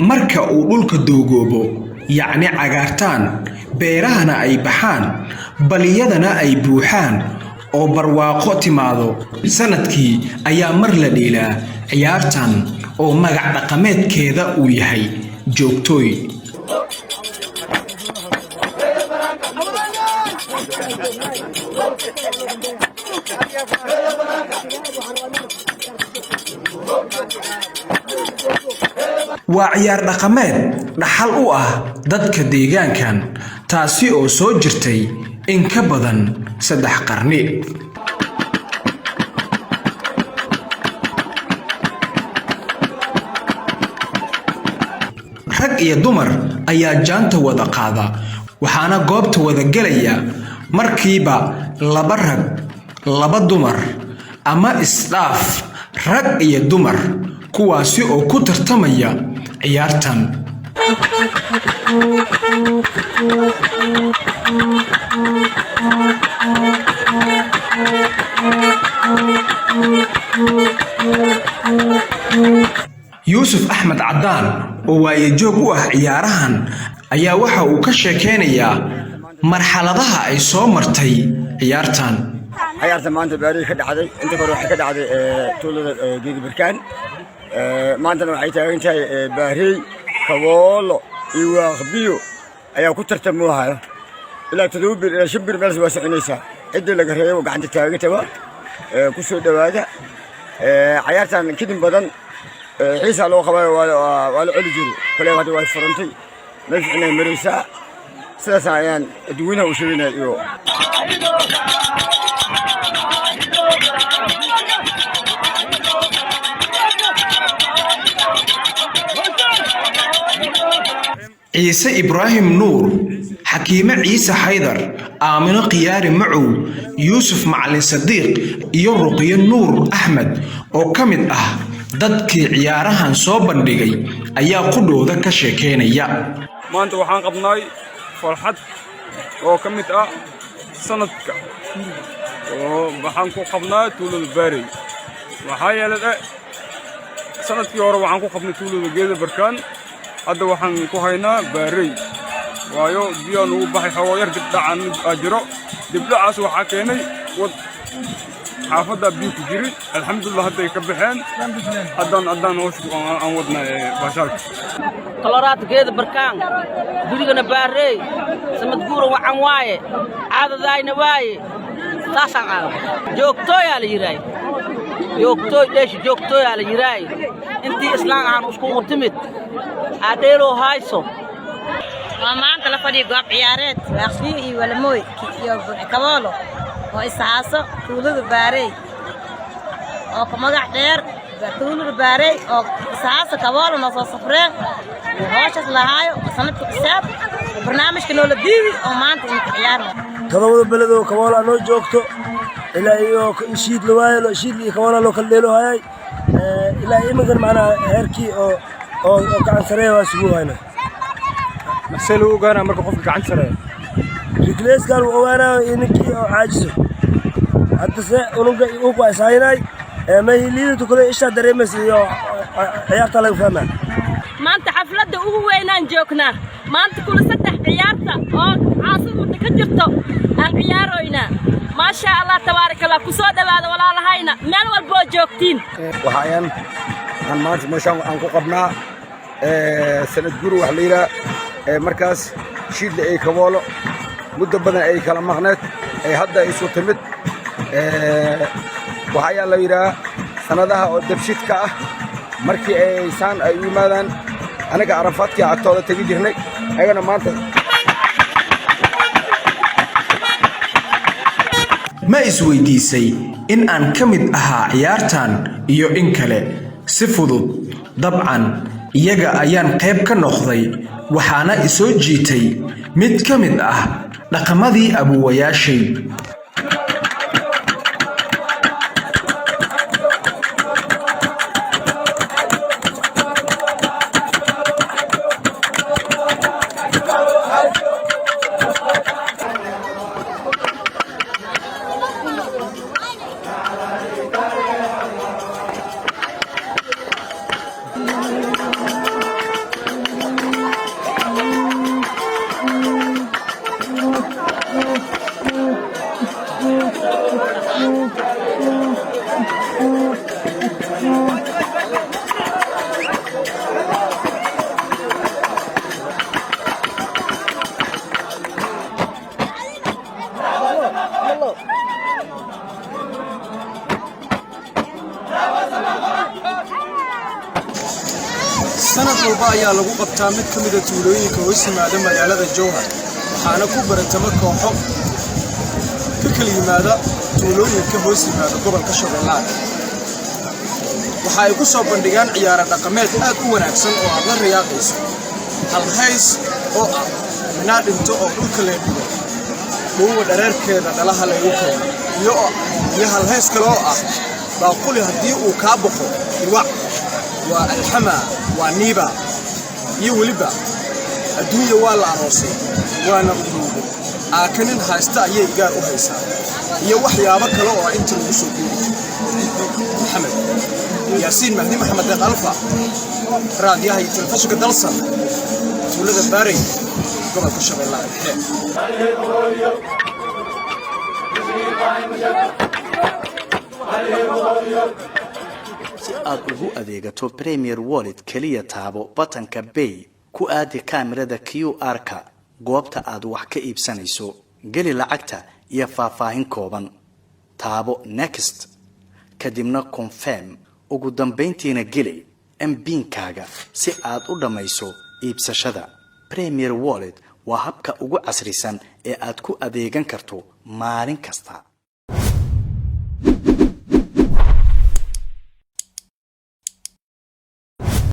Marka uu dhulka doogoobo, yacni cagaartaan, beerahana ay baxaan, baliyadana ay buuxaan oo barwaaqo timaado, sanadkii ayaa mar la dheelaa ciyaartan oo magac dhaqameedkeeda uu yahay joogtooy. Waa ciyaar dhaqameed dhaxal u ah dadka deegaankan, taasi oo soo jirtay in ka badan 3 qarni. Rag iyo dumar ayaa jaanta wada qaada, waxaana goobta wada gelaya markiiba laba rag, laba dumar ama isdhaaf rag iyo dumar, kuwaasi oo ku tartamaya ciyaartan. Yuusuf Axmed Cadaan oo waayajoog u ah ciyaarahan ayaa waxa uu ka sheekeynayaa marxaladaha ay soo martay ciyaartan. Cayaarta maanta Baariga ka dhacday, inta kore waxay ka dhacday tuulada Geedi Barkaan, maantana waxay taagan tahay Baarey. Kaboolo iyo Waaqbiyo ayaa ku tartamuhayo ilaa 7 bir ilaa 5 bir meelaas waa soconaysaa. Ciddii laga reebo gacanta taagantaba ku soo dhowaada cayaartan. Kadib badan xiisaa loo qabayo, waa la celi jiray. Kale hadda way furantay, meel fiican ay maraysaa. Sidaas ayaan dadweynaha u sheegaynaya iyo Ciise Ibraahim Nuur, Xakiime Ciise Xaydar, Aamino Khiyaari Macow, Yuusuf Macalin Sadiiq iyo Ruqyo Nuur Axmed oo ka mid ah dadkii ciyaarahan soo bandhigay ayaa qudhooda ka sheekeynaya. Maanta waxaan qabnay farxad oo ka mid ah sanadka oo waxaan ku qabnaa tuulada Baarey. Waxaa yeelay sanadkii hore waxaan ku qabnay tuulada Geeda Barkaan, hadda waxaan ku haynaa Baarey, waayo biyaa nugu baxay, xoogo yar dibdhacaan aa jiro. Dibdhacaas waxaa keenay wad xaafaddaa biyo ku jiray. Alxamdulillah, hadday ka baxeen, haddaan hawsha aan wadnaa baashaalka. Koloraadka Geeda Barkaan, gurigana Baarey, samadguura wacan waaye, caadadaayna waaye, saasaan caada joogtooyaa la yidhaay, joogtooy dheeshi joogtooyaa la yidhaay. Intii islaan aan iskugu timid aadheeloo hayso. Waa maanta la fadhiyo goob ciyaareed Waaqbiyo iyo Walamooy iyo Kaboolo oo ishaaso tuulada Baarey oo ka magac dheer tuulada Baarey oo ishaaso Kaboolo noo soo safreen oo hooshas lahaayo oo sanadka xisaab oo barnaamijka noola diibi oo maanta inka ciyaarno. Todobada beled oo Kaboolaa noo joogto, ilaa iyo Shiidla waayo, Shiidla iyo Kaboolaa loo kala dheelo hayay. Ilaa iminkan macnaha heerkii oo gacan sareeya waa sugu hayna. See lagu ogaanaa marka qofka gacan sareeya? Rigleeskaan uu ogaanayo iyo ninkii oo caajiso. Haddase unuga ug waa ishaynay mahiliida tukaday, ishaa dareemaysa iyo ciyaartaa laga fahmaa. Maanta xafladda ugu weynaan joognaa. Maanta kula saddex ciyaarta oo caasimada ka jirto aan ciyaaroynaa. Maasha Allah, tabaaraka Allah. Ku soo dhowaada walaalahayna meel walboo joogtiin. Waxa ayaan aan maanta meeshaan aan ku qabnaa sanad guri wax la yidhaha. Markaas Shiidle ay Kaboolo muddo badan ay kala maqneed ay hadda isu timid. Waxa ayaa la yidhaha sanadaha oo dabshidka ah markii ay saan ay u yimaadaan, anaga Carafaadkii agtooda tegi jirnay, ayagana maanta. Ma isweydiisay in aan ka mid ahaa ciyaartan iyo in kale? Si fudud, dabcan iyaga ayaan qayb ka noqday, waxaana isoo jiitay mid ka mid ah dhaqamadii abuwayaashay. Sanad walba ayaa lagu qabtaa mid ka mida tuulooyinka hoos yimaada magaalada Jowhar, waxaana ku baratama kooxo ka kala yimaada tuulooyinka hoos yimaada gobolka Shabeellaha. Waxa ay ku soo bandhigaan ciyaaro dhaqameed aad u wanaagsan oo aad la riyaaqayso, halhays oo ah "Minaa dhinto oo dhulka lee dhigo, dhuuwa dhareerkeeda dhalaha laygu keeno", iyo halhays kale oo ah "Baaquli haddii uu kaa boqo iwac, waa alxamaa waa niiba", iyo weliba "Adduunya waa la aroosay waana uruugo, aakanin haysta ayay gaar u haysaa", iyo waxyaabo kale oo inta lagu soo koobi. Maxamed Yaasiin Mahdi, Maxamed Deeq Alfa, raadiyaha iyo telefishinka Dalsan, tuulada Baarey, gobolka Shabeellaha Dhexe. Si aad ugu adeegato Premier Wallet, keliya taabo batanka Bay, ku aadi kaamirada QR-ka goobta aad wax ka iibsanayso, geli lacagta iyo faahfaahin kooban, taabo Next, kadibna Confirm, ugu dambayntiina geli MPIN-kaaga si aad u dhammayso iibsashada. Premier Wallet waa habka ugu casrisan ee aad ku adeegan karto maalin kasta.